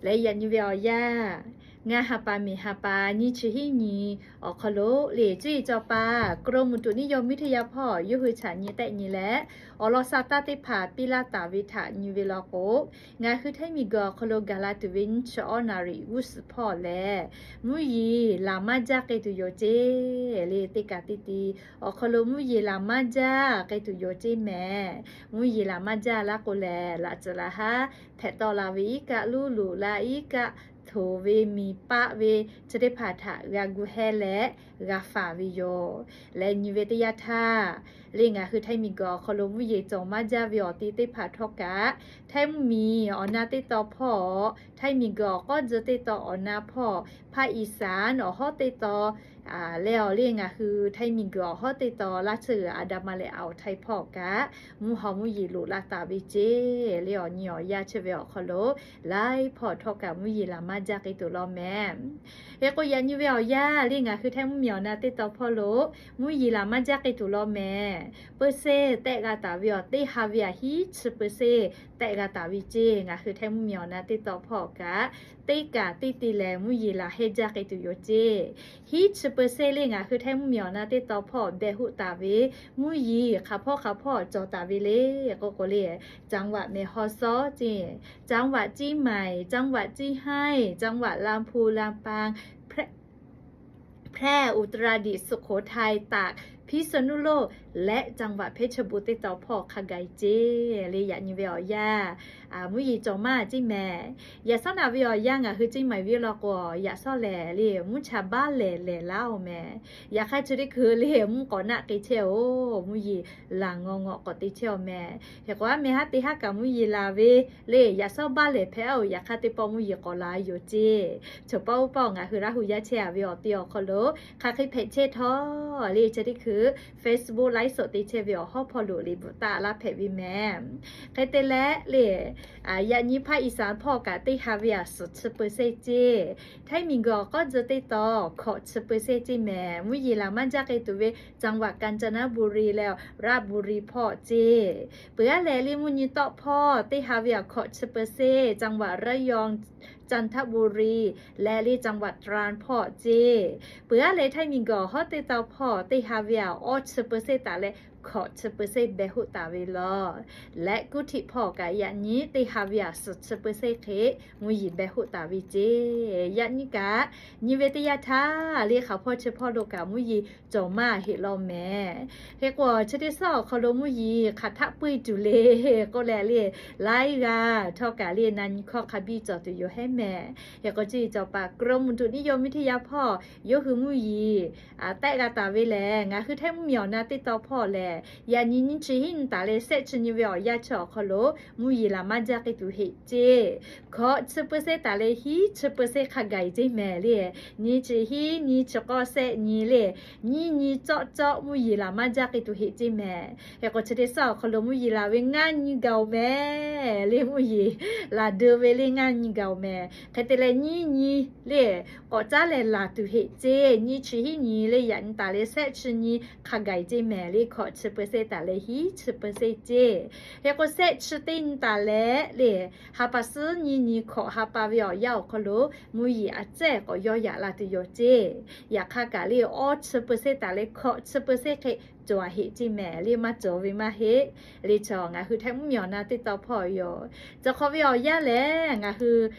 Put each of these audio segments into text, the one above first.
Leh yaꞈ nyi ve awˬ yanˇ, ngaˇ ha pa miˬ ha pa nyiˇ chi hiˉ nyi awˬ hk'aw lo le cuˇ yiˍ cawˬ paˍ กรมอุตุนิยมวิทยา hpawˇ yawˇ hui chaꞈ nyi tehˆ nyi leh, awˬ lawn sa taˇ teˇ hpaˍ piˇ laˇ taˍ ve htaꞈ nyi ve law k'o, ngaˬ hui Htaiˇ miˬguiˬ awˬ hk'aw lo gaˬ la tuˬ ve nyiˇ chi awˉ naˍ riˍ g'uˇ suhˍ hpawˇ lehˬ, mvuhˇ yeˬ laˬ maˇ jaˇ k'ai tuˬ yoˬ ceˇ. Le teˇ kaꞈ teˇ ti awˬ hk'aw lo mvuhˇ yeˬ laˬ maˇ jaˇ k'ai tuˬ yoˬ ceˇ mehˍ. Mvuhˇ yeˬ laˬ maˇ jaˇ laˇ k'o lehˬ, laꞈ tcuhˍ laˬ haˉ hpehꞈ tawˆ la ve iˉ kaˆ luˉ loꞈ la iˉ kaˆ htoˍ ve miˬ paˆ ve chi teˇ hpaˍ htaꞈ g'a gu heh leh g'a faˍ ve yoˬ. Leh nyi ve teˇ yanˇ htaˇ, le ngaˬ hui Htaiˇ miˬguiˬ awˬ hk'aw lo mvuhˇ yeˬ cawˬ maˇ jaˇ ve awˬ ti teˇ hpaˍ htawˇ kaꞈ, Htaiˇ mvuhˇmiˬ awˬ na teˇ tawn hpawˇ, Htaiˇ miˬguiˬ awˬ k'awˉ tcuh teˇ tawn awˬ na hpawˇ, ภาคอีสาน awˬ hawˉ teˇ tawn leh awˬ le ngaˬ hui Htaiˇ miˬguiˬ awˬ hawˉ teˇ tawn laˇ tsuhˇ g'uiˬ a da ma leh awˬ Htaiˇ hpawˇ kaꞈ, mvuhˇ haw mvuhˇ yeˬ loꞈ la taˍ ve ceˇ. Le awˬ nyi awˬ yanˇ chi ve awˬ hk'aw lo laiˉ hpawˇ htawˇ kaꞈ mvuhˇ yeˬ laˬ maˇ jaˇ k'ai tuˬ law mehˍ. Hk'e k'o yaꞈ nyi ve awˬ yanˇ le ngaˬ hui Htaiˇ mvuhˇmiˬ awˬ na teˇ tawn hpawˇ lo mvuhˇ yeˬ laˬ maˇ jaˇ k'ai tuˬ law mehˍ. Percent tehˆ g'a taˍ ve awˬ teˇ ha ve aꞈ hiˉ chi percent tehˆ g'a taˍ ve ceˇ. Ngaˬ hui Htaiˇ mvuhˇmiˬ awˬ na teˇ tawn hpawˇ kaꞈ, teˇ kaꞈ teˇ ti lehˬ mvuhˇ yeˬ laˬ heh jaˇ k'ai tuˬ yoˬ ceˇ. Hiˉ chi percent le ngaˬ hui Htaiˇ mvuhˇmiˬ awˬ na teˇ tawn hpawˇ behˬ hoˆ taˍ ve mvuhˇ yeˬ hk'aˬ hpawˇ hk'aˬ hpawˇ cawˬ taˍ ve le k'oˆ k'o le, จังหวัดแม่ฮ่องสอน ceˇ, จังหวัดเชียงใหม่ จังหวัดเชียงราย จังหวัดลำพูน ลำปาง แพร่ อุตรดิตถ์ สุโขทัย ตาก พิษณุโลก และจังหวัดเพชรบูรณ์ teˇ tawn hpawˇ hk'a gaˬ ceˇ. Le yaꞈ nyi ve awˬ yanˇ, mvuhˇ yeˬ cawˬ maˇ ceˇ mehˍ. Yaꞈ shawˉ naꞈ ve awˬ yanˇ ngaˬ hui ceˇ maˍ ve law k'o, yaꞈ shawˉ lehˬ le mvuhˇ cha baˆ lehˬ lehˬ laˇ oˬ mehˍ. Yaꞈ hk'aˇ chi teˇ hkui le mvuhˇ k'awꞈ naˆ k'ai chehˇ oˬ, mvuhˇ yeˬ laˬ ngawˬ ngawˬ k'awꞈ te chehˇ oˬ mehˍ. Hk'e k'o aˉ mehˍ haˉ te haˉ kaꞈ mvuhˇ yeˬ laˬ ve le yaꞈ shawˉ baˆ lehˬ hpehꞈ oˬ, yaꞈ hk'aˇ teˇ pawˆ mvuhˇ yeˬ k'awꞈ laˬ yoˬ ceˇ. Chaw paˆ uˉ paˆ ngaˬ hui Laˇ hu yaˇ chehˇ a ve awˬ te awˬ hk'aw lo hk'aˬ hk'e hpehꞈ chehˇ htawˇ le chi teˇ hkui Facebook live สด te chehˇ ve awˬ hawˉ hpawˇ lo le bvuhꞈ taˆ laˇ hpehꞈ ve mehˍ. Hk'e te leh le, yaꞈ nyi ภาคอีสาน hpawˇ kaꞈ teˇ ha ve aꞈ suhˍ chi percent ceˇ. Htaiˇ miˬguiˬ awˬ k'awˉ tcuh teˇ tawn hkawꞈ chi percent ceˇ mehˍ. Mvuhˇ yeˬ laˬ maˇ jaˇ k'ai tuˬ ve จังหวัดกาญจนบุรี leh ราชบุรี hpawˇ ceˇ. Peuˬ aˉ leh le mvuhˇ nyi tawˆ hpawˇ teˇ ha ve aꞈ hkawꞈ chi percent จังหวัดระยอง จันทบุรี leh le จังหวัดตราด hpawˇ ceˇ. Peuˬ aˉ leh Htaiˇ miˬguiˬ awˬ hawˉ teˇ tawn hpawˇ teˇ ha ve aꞈ awˇ chi percent taˍ leh hkawꞈ chi percent behˬ hoˆ taˍ ve law. Leh กรุงเทพ hpawˇ kaꞈ yaꞈ nyi teˇ ha ve aꞈ suhˍ chi percent hk'e mvuhˇ yeˬ behˬ hoˆ taˍ ve ceˇ. Yaꞈ nyi kaꞈ nyi ve teˇ yanˇ htaˇ le hk'aˬ hpawˇ chi hpawˇ lo kaꞈ mvuhˇ yeˬ cawˬ maˇ heˆ law mehˍ. Hk'e k'o chi teˇ suhˉ awˬ hk'aw lo mvuhˇ yeˬ hk'aˬ htaˆ puiˇ tuˬ le k'oˆ leh le, laiˉ g'aˇ htawˇ kaꞈ le na nyi hkawˇ hk'a biˇ cawˬ tuˬ yoˬ hehˉ mehˍ. Hk'e k'o chi cawˬ paˍ กรมอุตุนิยมวิทยา hpawˇ yawˇ hui mvuhˇ yeˬ tehˆ g'a taˍ ve lehˬ, ngaˬ hui Htaiˇ mvuhˇmiˬ awˬ na teˇ tawn hpawˇ lehˬ, yaꞈ nyi nyiˇ chi hiˉ nyi taˍ leh sehˆ chi nyi ve awˬ yanˇ chi awˬ hk'aw lo mvuhˇ yeˬ laˬ maˇ jaˇ k'ai tuˬ heˆ ceˇ. Hkawꞈ chi percent taˍ leh hiˉ chi percent hk'a gaˬ ceˇ mehˍ le. Nyiˇ chi hiˉ nyiˇ chi k'awˇ sehˆ nyi le, nyiˇ nyi cawˆ cawˆ mvuhˇ yeˬ laˬ maˇ jaˇ k'ai tuˬ heˆ ceˇ mehˍ. Hk'e k'o chi teˇ suhˉ awˬ hk'aw lo mvuhˇ yeˬ laˬ ve ngaˇ nyi gaˬ oˬ mehˍ le. Mvuhˇ yeˬ laˬ deu ve le ngaˇ nyi gaˬ oˬ mehˍ. Hk'e te leh nyiˇ nyi le k'awꞈ caˉ leh laˬ tuˬ heˆ ceˇ. Nyiˇ chi hiˉ nyi le yaꞈ nyi taˍ leh sehˆ chi nyi hk'a gaˬ ceˇ mehˍ le. Hkawꞈ chi percent taˍ leh hiˉ chi percent ceˇ. Hk'e k'o sehˆ chi teˇ nyi taˍ leh le ha pa suhˉ nyiˇ nyi hkawꞈ ha pa ve awˬ yanˇ awˬ hk'aw lo mvuhˇ yeˬ a cehˇ k'awꞈ yawˇ yaꞈ la tuˬ yoˬ ceˇ. Yaꞈ hk'aˇ kaꞈ le awˇ chi percent taˍ leh hkawꞈ chi percent hk'e cawˬ a heˆ ceˇ mehˍ le. Maˇ cawˬ ve maˇ heˆ le. Chaw ngaˬ hui Htaiˇ mvuhˇmiˬ awˬ na teˇ tawn hpawˇ yoˬ. Cawˬ hk'awꞈ ve awˬ yanˇ lehˬ ngaˬ hui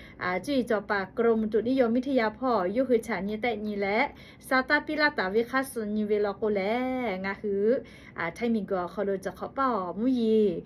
cuˇ yiˍ cawˬ paˍ กรมอุตุนิยมวิทยา hpawˇ yawˇ hui chaꞈ nyi tehˆ nyi leh sa taˇ piˇ laˇ taˍ ve hk'aˇ suh nyi ve law k'o lehˬ, ngaˬ hui Htaiˇ miˬguiˬ awˬ hk'aw lo cawˬ hk'awꞈ paˇ awˬ mvuhˇ yeˬ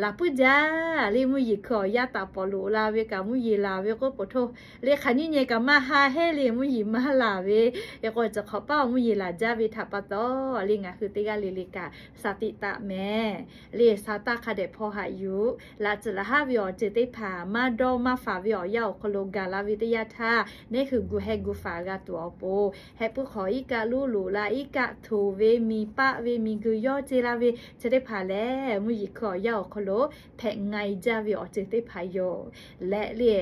laˬ puiˉ jaˇ le. Mvuhˇ yeˬ hkui awˬ yanˇ taˍ pawˍ loꞈ la ve kaꞈ mvuhˇ yeˬ laˬ ve k'oˆ peuˬ hto le hk'aˬ nyiˇ nyi kaꞈ maˇ ha hehˉ le mvuhˇ yeˬ maˇ laˬ ve. Hk'e k'o cawˬ hk'awꞈ paˇ awˬ mvuhˇ yeˬ laˬ jaˇ ve htaꞈ pa taw le ngaˬ hui teˇ g'aˇ le le kaꞈ สติ taˍ mehˍ le. Sa taˇ hk'a dehꞈ hpaw haꞈ yuˬ. Laꞈ tcuhˍ laꞈ haˉ ve awˬ ceuˬ teˇ hpaˍ maˇ dawˇ maˇ faˍ ve awˬ yanˇ awˬ hk'aw lo gaˬ la ve teˇ yanˇ htaˇ, neˇ hui gu heh gu faˍ g'a tuˬ awˬ pon, heh puiˉ hk'awꞈ iˉ kaˆ luˉ loꞈ la iˉ kaˆ htoˍ ve miˬ paˆ ve miˬ guiˬ yawˇ ce la ve chi teˇ hpaˍ lehˬ, mvuhˇ yeˬ hkui awˬ yanˇ awˬ hk'aw lo hpehꞈ nga e jaˇ ve awˬ ceuˬ teˇ hpaˍ yoˬ. Leh le,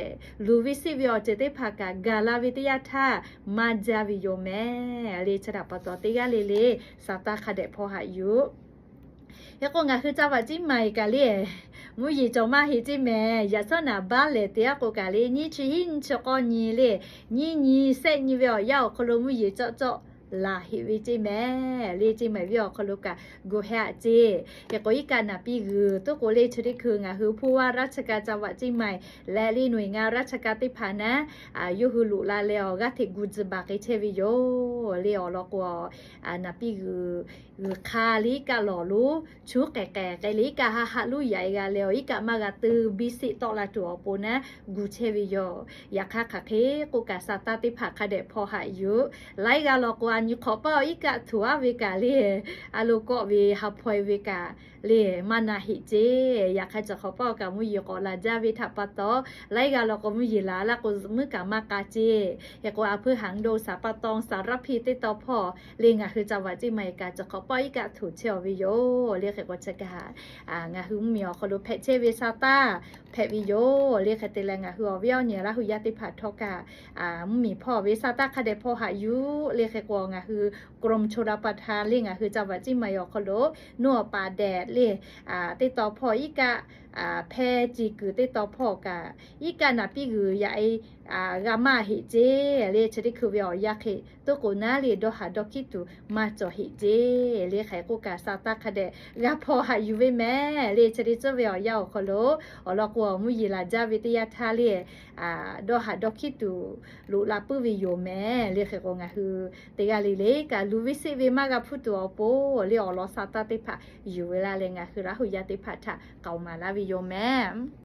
luˬ ve siˆ ve awˬ ceuˬ teˇ hpaˍ kaꞈ gaˬ la ve teˇ yanˇ htaˇ maˇ jaˇ ve yoˬ mehˍ le. Chi htaꞈ pa taw teˇ g'aˇ le le sa taˇ hk'a dehꞈ hpaw haꞈ yuˬ. Hk'e k'o ngaˬ hui จังหวัดเชียงใหม่ kaꞈ le, mvuhˇ yeˬ cawˬ maˇ heˆ ceˇ mehˍ. Yaꞈ shawˉ naˍ baˆ lehˬ teˇ g'aˇ k'o kaꞈ le, nyiˇ chi hiˉ nyiˇ chi k'awˇ nyi le, nyiˇ nyi shehˆ nyi ve awˬ yanˇ awˬ hk'aw lo mvuhˇ yeˬ cawˆ cawˆ laˬ heˆ ve ceˇ mehˍ le. เชียงใหม่ venˇ awˬ hk'aw lo kaꞈ gu heh aꞈ ceˇ. Hk'e k'o iˉ kaˆ naˍ piˇ g'uiˬ tuˉ k'o le chi teˇ hkui ngaˬ hui ผู้ว่าราชการจังหวัดเชียงใหม่ leh le หน่วยงานราชการ teˇ hpaˍ naˉ yawˇ hui loꞈ la leh awˬ g'aˇ hteꞈ gu tcuh baˬ k'ai chehˇ ve yoˬ le. Awˬ lawn k'o naˍ piˇ g'uiˬ g'uiˬ hk'a le iˉ kaˆ lawˬ lonˉ, chuˉ k'ehˍ k'ehˍ k'ai le iˉ kaˆ haˆ haˆ lonˉ yaꞈ e g'a leh awˬ iˉ kaˆ maˇ g'a teu biˇ seˆ tawˆ la tuˬ awˬ pon naˉ gu chehˇ ve yoˬ. Yaꞈ hk'aˇ hk'aˬ hk'e k'oˆ kaꞈ sa taˇ teˇ hpaˍ hk'a dehꞈ hpaw haꞈ yuˬ. Laiˉ g'aˇ law k'o a nyi hk'awꞈ paˇ awˬ iˉ kaˆ htuꞈ aˉ ve kaꞈ le, a lo kawˆ ve ha hpaw e ve kaꞈ le maˇ na heˆ ceˇ. Yaꞈ hk'aˇ chi hk'awꞈ paˇ awˬ kaꞈ mvuhˇ yeˬ k'awꞈ laˬ jaˇ ve htaꞈ pa taw, laiˉ g'aˇ law k'o mvuhˇ yeˬ laˬ laˇ k'o zuhꞈ muiˉ kaꞈ maˇ k'a ceˇ. Hk'e k'o a hpuiˇ haˍ do saˍ pa taw saˍ raˇ hpiˇ teˇ taw hpawˇ le ngaˬ hui จังหวัดเชียงใหม่ kaꞈ chi hk'awꞈ paˇ iˉ kaˆ htuꞈ chehˇ awˬ ve yoˬ le. Hk'e k'o chi kaꞈ ngaˬ hui mvuhˇ miˬ awˬ hk'aw lo hpehꞈ chehˇ ve sa taˇ hpehꞈ ve yoˬ le. Hk'e te leh ngaˬ hui awˬ viˉ awˬ nyi Laˇ hu yaˇ teˇ hpaˍ htawˇ kaꞈ mvuhˇ miˬ hpawˇ ve sa taˇ hk'a dehꞈ hpaw haꞈ yuˬ le. Hk'e k'o ngaˬ hui กรมชลประทาน le ngaˬ hui จังหวัดเชียงใหม่ awˬ hk'aw lo nuˇ awˬ paˍ dehꞈ le teˇ taw hpawˇ iˉ kaˆ hpehˇ ce kuiˬ teˇ taw hpawˇ kaꞈ iˉ kaˆ naˍ piˇ g'uiˬ yaꞈ e g'a maˇ heˆ ceˇ le. Chi teˇ hkui ve awˬ yanˇ hk'e tuˉ k'o naˉ le dawˇ haˍ dawˇ hkiˉ tuˬ maˇ cawˬ heˆ ceˇ le. Hk'e k'oˆ kaꞈ sa taˇ hk'a dehꞈ g'a hpaw haꞈ yuˬ ve mehˍ le. Chi teˇ tcuhˉ ve awˬ yanˇ awˬ hk'aw lo awˬ lawn k'o mvuhˇ yeˬ laˬ jaˇ ve teˇ yanˇ htaˇ le dawˇ haˍ dawˇ hkiˉ tuˬ loꞈ la puiˉ ve yoˬ mehˍ le. Hk'e k'o ngaˬ hui teˇ g'aˇ le le kaꞈ luˬ ve seˆ ve maˇ g'a hpuˇ tuˬ awˬ pon le awˬ lawn sa taˇ teˇ hpaˍ yuˬ ve laˇ leh ngaˬ hui Laˇ hu yaˇ teˇ hpaˍ htaꞈ k'aoˍ maˍ laˇ ve yoˬ mehˍ.